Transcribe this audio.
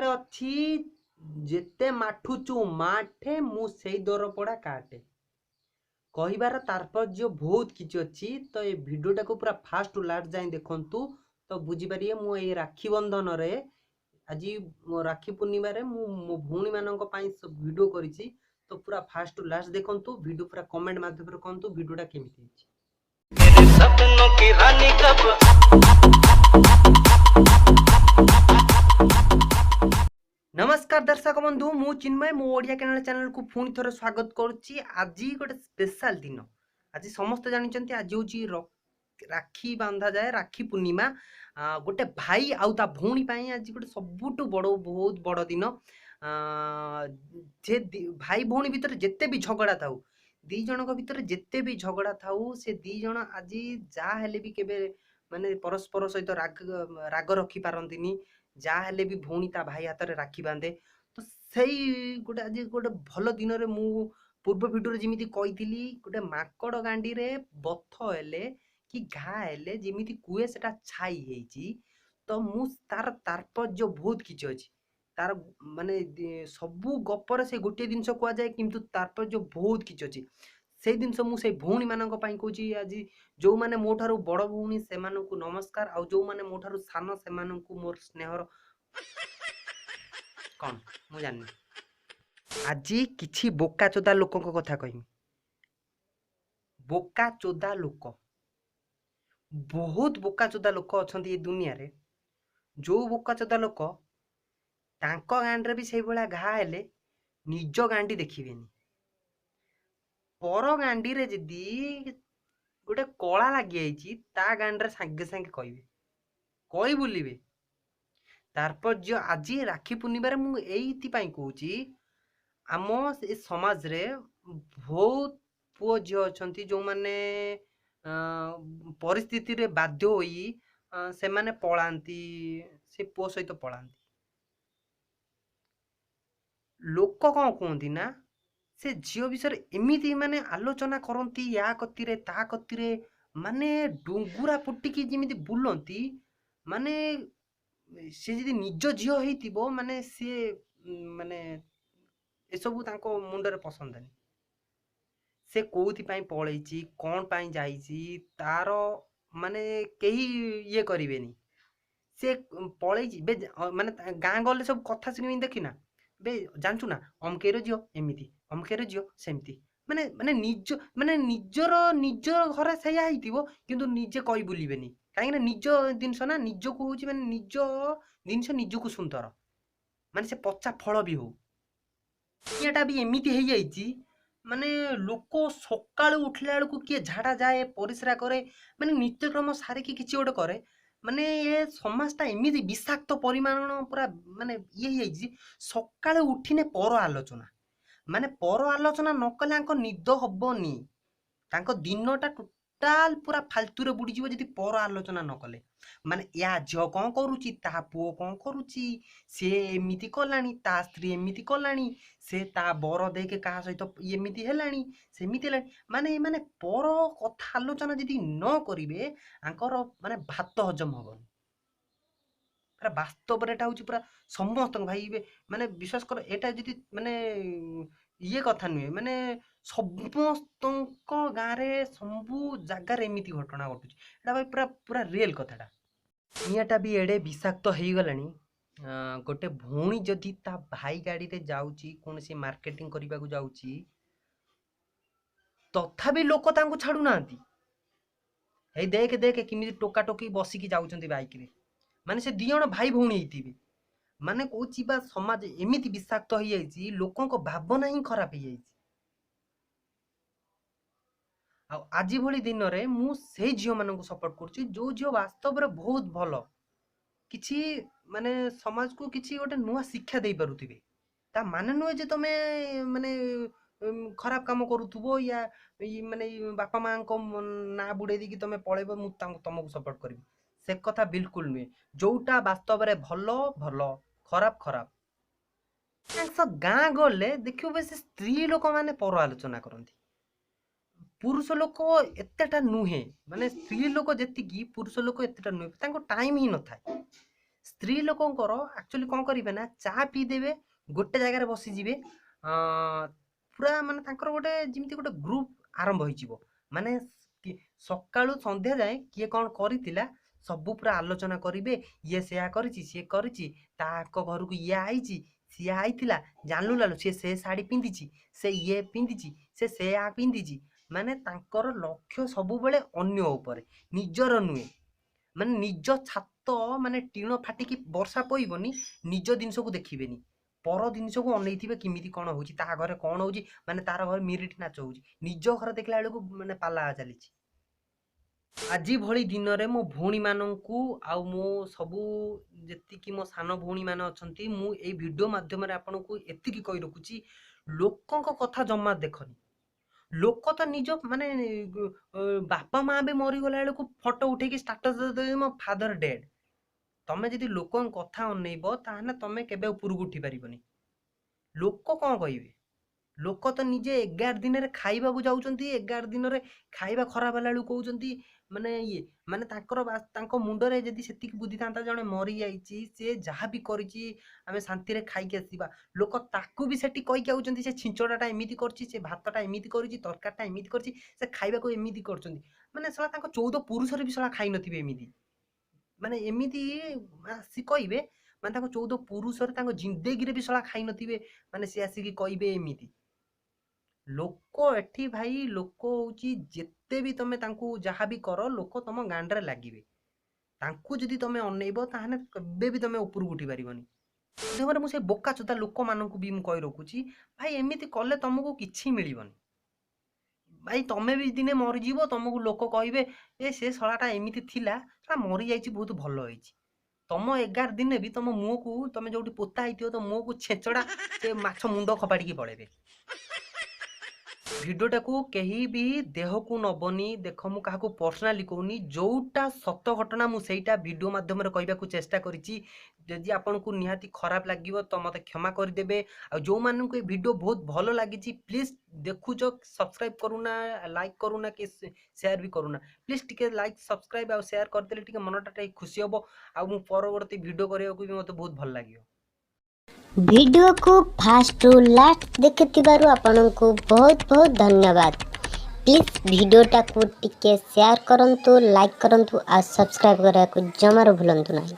ରେ ଅଛି, ଯେତେ ମାଠୁଛୁ ମାଠେ, ମୁଁ ସେଇ ଦରପୋଡ଼ା କାଟେ। କହିବାର ତାତ୍ପର୍ଯ୍ୟ ବହୁତ କିଛି ଅଛି, ତ ଏ ଭିଡ଼ିଓଟାକୁ ପୁରା ଫାଷ୍ଟ ଟୁ ଲାଷ୍ଟ ଯାଏଁ ଦେଖନ୍ତୁ ତ ବୁଝିପାରିବେ। ମୁଁ ଏଇ ରାକ୍ଷୀ ବନ୍ଧନରେ, ଆଜି ମୋ ରାକ୍ଷୀ ପୂର୍ଣ୍ଣିମାରେ ମୁଁ ମୋ ଭଉଣୀମାନଙ୍କ ପାଇଁ ଭିଡ଼ିଓ କରିଛି, ତ ପୁରା ଫାଷ୍ଟ ଟୁ ଲାଷ୍ଟ ଦେଖନ୍ତୁ ଭିଡ଼ିଓ। ପୁରା କମେଣ୍ଟ ମାଧ୍ୟମରେ କୁହନ୍ତୁ ଭିଡ଼ିଓଟା କେମିତି ହେଇଛି। सपनों की रानी कब ନମସ୍କାର ଦର୍ଶକ ବନ୍ଧୁ, ମୁଁ ଚିନ୍ମୟ, ମୁଁ ଓଡ଼ିଆ କେନାଲ ଚ୍ୟାନେଲକୁ ପୁଣି ଥରେ ସ୍ୱାଗତ କରୁଛି। ଆଜି ଗୋଟେ ସ୍ପେଶାଲ ଦିନ। ଆଜି ସମସ୍ତେ ଜାଣିଛନ୍ତି, ଆଜି ହେଉଛି ରାକ୍ଷୀ ବାନ୍ଧାଯାଏ, ରାକ୍ଷୀ ପୂର୍ଣ୍ଣିମା। ଗୋଟେ ଭାଇ ଆଉ ତା ଭଉଣୀ ପାଇଁ ଆଜି ଗୋଟେ ସବୁଠୁ ବଡ଼, ବହୁତ ବଡ଼ ଦିନ। ଯେ ଭାଇ ଭଉଣୀ ଭିତରେ ଯେତେ ବି ଝଗଡ଼ା ଥାଉ, ଦି ଜଣଙ୍କ ଭିତରେ ଯେତେ ବି ଝଗଡ଼ା ଥାଉ, ସେ ଦି ଜଣ ଆଜି ଯାହା ହେଲେ ବି କେବେ ମାନେ ପରସ୍ପର ସହିତ ରାଗ ରଖିପାରନ୍ତିନି। ଯାହା ହେଲେ ବି ଭଉଣୀ ତା ଭାଇ ହାତରେ ରାକ୍ଷୀ ବାନ୍ଧେ। ତ ସେଇ ଗୋଟେ ଆଜି ଗୋଟେ ଭଲ ଦିନରେ, ମୁଁ ପୂର୍ବ ଭିଡ଼ିଓରେ ଯେମିତି କହିଥିଲି, ଗୋଟେ ମାଙ୍କଡ଼ ଗାଣ୍ଡିରେ ବଥ ହେଲେ କି ଘା ହେଲେ ଯେମିତି କୁହେ ସେଟା ଛାଇ ହେଇଛି, ତ ମୁଁ ତାର ତାତ୍ପର୍ଯ୍ୟ ବହୁତ କିଛି ଅଛି। ତାର ମାନେ ସବୁ ଗପରେ ସେ ଗୋଟିଏ ଜିନିଷ କୁହାଯାଏ, କିନ୍ତୁ ତାତ୍ପର୍ଯ୍ୟ ବହୁତ କିଛି ଅଛି। ସେଇ ଜିନିଷ ମୁଁ ସେଇ ଭଉଣୀମାନଙ୍କ ପାଇଁ କହୁଛି। ଆଜି ଯେଉଁମାନେ ମୋ ଠାରୁ ବଡ଼ ଭଉଣୀ, ସେମାନଙ୍କୁ ନମସ୍କାର, ଆଉ ଯେଉଁମାନେ ମୋ ଠାରୁ ସାନ, ସେମାନଙ୍କୁ ମୋର ସ୍ନେହର କ'ଣ ମୁଁ ଜାଣିନି। ଆଜି କିଛି ବୋକା ଚୋଦା ଲୋକଙ୍କ କଥା କହିବି। ବୋକା ଚୋଦା ଲୋକ, ବହୁତ ବୋକା ଚୋଦା ଲୋକ ଅଛନ୍ତି ଏ ଦୁନିଆରେ। ଯେଉଁ ବୋକା ଚୋଦା ଲୋକ ତାଙ୍କ ଗାଣ୍ଡରେ ବି ସେଇଭଳିଆ ଘା ହେଲେ ନିଜ ଗାଣ୍ଡି ଦେଖିବେନି, ପର ଗାଣ୍ଡିରେ ଯଦି ଗୋଟେ କଳା ଲାଗିଯାଇଛି ତା ଗାଣ୍ଡିରେ ସାଙ୍ଗେ ସାଙ୍ଗେ କହିବେ, କହି ବୁଲିବେ। ତାତ୍ପର୍ଯ୍ୟ ଆଜି ରାକ୍ଷୀ ପୂର୍ଣ୍ଣିମାରେ ମୁଁ ଏଇଥିପାଇଁ କହୁଛି, ଆମ ଏ ସମାଜରେ ବହୁତ ପୁଅ ଝିଅ ଅଛନ୍ତି ଯେଉଁମାନେ ପରିସ୍ଥିତିରେ ବାଧ୍ୟ ହୋଇ ସେମାନେ ପଳାନ୍ତି, ସେ ପୁଅ ସହିତ ପଳାନ୍ତି। ଲୋକ କ'ଣ କୁହନ୍ତି ନା, ସେ ଝିଅ ବିଷୟରେ ଏମିତି ମାନେ ଆଲୋଚନା କରନ୍ତି ୟା କତିରେ, ତା କତିରେ, ମାନେ ଡୁଙ୍ଗୁରା ପୁଟିକି ଯେମିତି ବୁଲନ୍ତି। ମାନେ ସେ ଯଦି ନିଜ ଝିଅ ହେଇଥିବ, ମାନେ ସିଏ ମାନେ ଏସବୁ ତାଙ୍କ ମୁଣ୍ଡରେ ପସନ୍ଦାନି। ସେ କୋଉଥିପାଇଁ ପଳେଇଛି, କ'ଣ ପାଇଁ ଯାଇଛି, ତାର ମାନେ କେହି ଇଏ କରିବେନି। ସେ ପଳେଇଛି ବେ, ମାନେ ଗାଁ ଗଲେ ସବୁ କଥା ଶୁଣିବି, ଦେଖିନା ବେ, ଜାଣିଛୁ ନା, ଅମକେଇର ଝିଅ ଏମିତି, ଅମକେଇର ଝିଅ ସେମିତି। ମାନେ ନିଜ ମାନେ ନିଜର ନିଜ ଘରେ ସେଇଆ ହେଇଥିବ, କିନ୍ତୁ ନିଜେ କହି ବୁଲିବେନି। କାହିଁକିନା ନିଜ ଜିନିଷ ନା ନିଜକୁ ହେଉଛି, ମାନେ ନିଜ ଜିନିଷ ନିଜକୁ ସୁନ୍ଦର, ମାନେ ସେ ପଚା ଫଳ ବି ହଉ। ଦୁନିଆଟା ବି ଏମିତି ହେଇଯାଇଛି, ମାନେ ଲୋକ ସକାଳୁ ଉଠିଲା ବେଳକୁ କିଏ ଝାଡ଼ା ଯାଏ, ପରିସ୍ରା କରେ, ମାନେ ନିତ୍ୟକ୍ରମ ସାରିକି କିଛି ଗୋଟେ କରେ। ମାନେ ଏ ସମାଜଟା ଏମିତି ବିଷାକ୍ତ ପରିମାଣ ପୁରା ମାନେ ଇଏ ହେଇଯାଇଛି। ସକାଳୁ ଉଠିନେ ପର ଆଲୋଚନା, ମାନେ ପର ଆଲୋଚନା ନ କଲେ ଆଙ୍କ ନିଦ ହବନି। ତାଙ୍କ ଦିନଟା ଟୋଟାଲ ପୁରା ଫାଲତୁରେ ବୁଡ଼ିଯିବ ଯଦି ପର ଆଲୋଚନା ନ କଲେ। ମାନେ ୟା ଝିଅ କ'ଣ କରୁଛି, ତା ପୁଅ କ'ଣ କରୁଛି, ସେ ଏମିତି କଲାଣି, ତା ସ୍ତ୍ରୀ ଏମିତି କଲାଣି, ସେ ତା ବର ଦେଖେ କାହା ସହିତ ଏମିତି ହେଲାଣି, ସେମିତି ହେଲାଣି। ମାନେ ଏମାନେ ପର କଥା ଆଲୋଚନା ଯଦି ନ କରିବେ, ଆଙ୍କର ମାନେ ଭାତ ହଜମ ହବନି। ପୁରା ବାସ୍ତବରେ ଏଟା ହେଉଛି ପୁରା ସମସ୍ତଙ୍କ ଭାଇ, ମାନେ ବିଶ୍ୱାସ କର, ଏଇଟା ଯଦି ମାନେ ଇଏ କଥା ନୁହେଁ, ମାନେ ସମସ୍ତଙ୍କ ଗାଁରେ ସବୁ ଜାଗାରେ ଏମିତି ଘଟଣା ଘଟୁଛି। ଏଇଟା ଭାଇ ପୁରା ପୁରା ରିଏଲ୍ କଥାଟା। ଦୁନିଆଟା ବି ଏଡ଼େ ବିଷାକ୍ତ ହେଇଗଲାଣି। ଗୋଟେ ଭଉଣୀ ଯଦି ତା ଭାଇ ଗାଡ଼ିରେ ଯାଉଛି, କୌଣସି ମାର୍କେଟିଂ କରିବାକୁ ଯାଉଛି, ତଥାପି ଲୋକ ତାଙ୍କୁ ଛାଡ଼ୁନାହାନ୍ତି। ହେଇ ଦେଖେ ଦେଖେ, କେମିତି ଟୋକା ଟୋକି ବସିକି ଯାଉଛନ୍ତି ବାଇକରେ, ମାନେ ସେ ଦି ଜଣ ଭାଇ ଭଉଣୀ ହେଇଥିବେ। ମାନେ କହୁଛି ବା, ସମାଜ ଏମିତି ବିଷାକ୍ତ ହେଇଯାଇଛି, ଲୋକଙ୍କ ଭାବନା ହିଁ ଖରାପ ହେଇଯାଇଛି। ଆଉ ଆଜି ଭଳି ଦିନରେ ମୁଁ ସେଇ ଝିଅମାନଙ୍କୁ ସପୋର୍ଟ କରୁଛି, ଯୋଉ ଝିଅ ବାସ୍ତବରେ ବହୁତ ଭଲ, କିଛି ମାନେ ସମାଜକୁ କିଛି ଗୋଟେ ନୂଆ ଶିକ୍ଷା ଦେଇପାରୁଥିବେ। ତା ମାନେ ନୁହେଁ ଯେ ତମେ ମାନେ ଖରାପ କାମ କରୁଥିବ ୟା ମାନେ ବାପା ମାଙ୍କ ନାଁ ବୁଡ଼େଇ ଦେଇକି ତମେ ପଳେଇବ, ମୁଁ ତାଙ୍କୁ ତମକୁ ସପୋର୍ଟ କରିବି, ସେ କଥା ବିଲକୁଲ ନୁହେଁ। ଯୋଉଟା ବାସ୍ତବରେ ଭଲ ଭଲ, ଖରାପ ଖରାପ। ଗାଁ ଗଲେ ଦେଖିବ ବେଶୀ ସ୍ତ୍ରୀ ଲୋକମାନେ ପର ଆଲୋଚନା କରନ୍ତି, ପୁରୁଷ ଲୋକ ଏତେଟା ନୁହେଁ। ମାନେ ସ୍ତ୍ରୀ ଲୋକ ଯେତିକି, ପୁରୁଷ ଲୋକ ଏତେଟା ନୁହେଁ। ତାଙ୍କ ଟାଇମ୍ ହିଁ ନଥାଏ। ସ୍ତ୍ରୀ ଲୋକଙ୍କର ଆକ୍ଚୁଆଲି କ'ଣ କରିବେ ନା, ଚା ପିଇଦେବେ, ଗୋଟେ ଜାଗାରେ ବସିଯିବେ ପୁରା, ମାନେ ତାଙ୍କର ଗୋଟେ ଯେମିତି ଗୋଟେ ଗ୍ରୁପ୍ ଆରମ୍ଭ ହେଇଯିବ। ମାନେ ସକାଳୁ ସନ୍ଧ୍ୟା ଯାଏଁ କିଏ କ'ଣ କରିଥିଲା ସବୁ ପୁରା ଆଲୋଚନା କରିବେ। ଇଏ ସେୟା କରିଛି, ସିଏ କରିଛି, ତାଙ୍କ ଘରକୁ ଇଏ ଆଇଛି, ସିଏ ଆଇଥିଲା, ଜାଣିଲୁ ଲାଲୁ, ସିଏ ସେ ଶାଢ଼ୀ ପିନ୍ଧିଛି, ସେ ଇଏ ପିନ୍ଧିଛି, ସେ ସେୟା ପିନ୍ଧିଛି। ମାନେ ତାଙ୍କର ଲକ୍ଷ୍ୟ ସବୁବେଳେ ଅନ୍ୟ ଉପରେ, ନିଜର ନୁହେଁ। ମାନେ ନିଜ ଛାତ ମାନେ ଟିଣ ଫାଟିକି ବର୍ଷା ପଇବନି, ନିଜ ଜିନିଷକୁ ଦେଖିବେନି, ପର ଜିନିଷକୁ ଅନେଇଥିବେ, କେମିତି କ'ଣ ହେଉଛି, ତା ଘରେ କ'ଣ ହେଉଛି। ମାନେ ତାର ଘରେ ମିରିଟ ନାଚ ହେଉଛି, ନିଜ ଘରେ ଦେଖିଲା ବେଳକୁ ମାନେ ପାଲା ଚାଲିଛି। ଆଜି ଭଳି ଦିନରେ ମୋ ଭଉଣୀମାନଙ୍କୁ ଆଉ ମୋ ସବୁ ଯେତିକି ମୋ ସାନ ଭଉଣୀମାନେ ଅଛନ୍ତି, ମୁଁ ଏଇ ଭିଡ଼ିଓ ମାଧ୍ୟମରେ ଆପଣଙ୍କୁ ଏତିକି କହି ରଖୁଛି, ଲୋକଙ୍କ କଥା ଜମା ଦେଖନି। ଲୋକ ତ ନିଜ ମାନେ ବାପା ମା ବି ମରିଗଲା ବେଳକୁ ଫଟୋ ଉଠେଇକି ଷ୍ଟାଟସ୍ ଦେବେ, ମୋ ଫାଦର ଡେଡ୍। ତମେ ଯଦି ଲୋକଙ୍କ କଥା ଅନେଇବ, ତାହେଲେ ତମେ କେବେ ଉପରକୁ ଉଠି ପାରିବନି। ଲୋକ କ'ଣ କହିବେ? ଲୋକ ତ ନିଜେ 11 ଦିନରେ ଖାଇବାକୁ ଯାଉଛନ୍ତି, 11 ଦିନରେ ଖାଇବା ଖରାପ ହେଲା ବେଳକୁ କହୁଛନ୍ତି। ମାନେ ଇଏ ମାନେ ତାଙ୍କର ତାଙ୍କ ମୁଣ୍ଡରେ ଯଦି ସେତିକି ବୁଦ୍ଧି ଥାନ୍ତା, ଜଣେ ମରିଯାଇଛି, ସେ ଯାହା ବି କରିଛି, ଆମେ ଶାନ୍ତିରେ ଖାଇକି ଆସିବା। ଲୋକ ତାକୁ ବି ସେଠି କହିକି ଆଉଛନ୍ତି, ସେ ଛିଞ୍ଚଡ଼ାଟା ଏମିତି କରିଛି, ସେ ଭାତଟା ଏମିତି କରିଛି, ତରକାରୀଟା ଏମିତି କରିଛି, ସେ ଖାଇବାକୁ ଏମିତି କରୁଛନ୍ତି। ମାନେ ଶଳା ତାଙ୍କ 14 ପୁରୁଷରେ ବି ଶଳା ଖାଇନଥିବେ ଏମିତି। ମାନେ ଏମିତି ଆସି କହିବେ, ମାନେ ତାଙ୍କ 14 ପୁରୁଷରେ, ତାଙ୍କ ଜିନ୍ଦଗିରେ ବି ଶଳା ଖାଇନଥିବେ, ମାନେ ସେ ଆସିକି କହିବେ ଏମିତି। ଲୋକ ଏଠି ଭାଇ, ଲୋକ ହେଉଛି ଯେତେ ବି ତମେ ତାଙ୍କୁ ଯାହା ବି କର, ଲୋକ ତମ ଗାଣ୍ଡରେ ଲାଗିବେ। ତାଙ୍କୁ ଯଦି ତମେ ଅନେଇବ, ତାହେଲେ କେବେ ବି ତମେ ଉପରକୁ ଉଠି ପାରିବନି। ମାଧ୍ୟମରେ ମୁଁ ସେ ବୋକା ଚୋଦା ଲୋକମାନଙ୍କୁ ବି ମୁଁ କହି ରଖୁଛି, ଭାଇ, ଏମିତି କଲେ ତମକୁ କିଛି ମିଳିବନି। ଭାଇ, ତମେ ବି ଦିନେ ମରିଯିବ, ତମକୁ ଲୋକ କହିବେ, ଏ ସେ ଶଳାଟା ଏମିତି ଥିଲା, ଶଳା ମରିଯାଇଛି, ବହୁତ ଭଲ ହେଇଛି। ତମ 11 ଦିନେ ବି ତମ ମୁହଁକୁ, ତମେ ଯୋଉଠି ପୋତା ହେଇଥିବ, ତମ ମୁହଁକୁ ଛେଞ୍ଚଡ଼ା ସେ ମାଛ ମୁଣ୍ଡ ଖପାଡ଼ିକି ପଳେଇବେ। ଭିଡ଼ିଓଟାକୁ କେହି ବି ଦେହକୁ ନବନି। ଦେଖ, ମୁଁ କାହାକୁ ପର୍ସନାଲି କହୁନି, ଯୋଉଟା ସତ ଘଟଣା ମୁଁ ସେଇଟା ଭିଡ଼ିଓ ମାଧ୍ୟମରେ କହିବାକୁ ଚେଷ୍ଟା କରିଛି। ଯଦି ଆପଣଙ୍କୁ ନିହାତି ଖରାପ ଲାଗିବ ତ ମୋତେ କ୍ଷମା କରିଦେବେ। ଆଉ ଯେଉଁମାନଙ୍କୁ ଏ ଭିଡ଼ିଓ ବହୁତ ଭଲ ଲାଗିଛି, ପ୍ଲିଜ୍, ଦେଖୁଛ, ସବସ୍କ୍ରାଇବ୍ କରୁନା, ଲାଇକ୍ କରୁନା କି ସେୟାର ବି କରୁନା, ପ୍ଲିଜ୍ ଟିକେ ଲାଇକ୍, ସବସ୍କ୍ରାଇବ୍ ଆଉ ସେୟାର କରିଦେଲେ ଟିକେ ମନଟା ଟିକେ ଖୁସି ହେବ, ଆଉ ମୁଁ ପରବର୍ତ୍ତୀ ଭିଡ଼ିଓ କରିବାକୁ ବି ମୋତେ ବହୁତ ଭଲ ଲାଗିବ। ଭିଡ଼ିଓକୁ ଫାଷ୍ଟରୁ ଲାଷ୍ଟ ଦେଖିଥିବାରୁ ଆପଣଙ୍କୁ ବହୁତ ବହୁତ ଧନ୍ୟବାଦ। ପ୍ଲିଜ୍ ଭିଡ଼ିଓଟାକୁ ଟିକେ ସେୟାର କରନ୍ତୁ, ଲାଇକ୍ କରନ୍ତୁ ଆଉ ସବସ୍କ୍ରାଇବ୍ କରିବାକୁ ଜମାରୁ ଭୁଲନ୍ତୁ ନାହିଁ।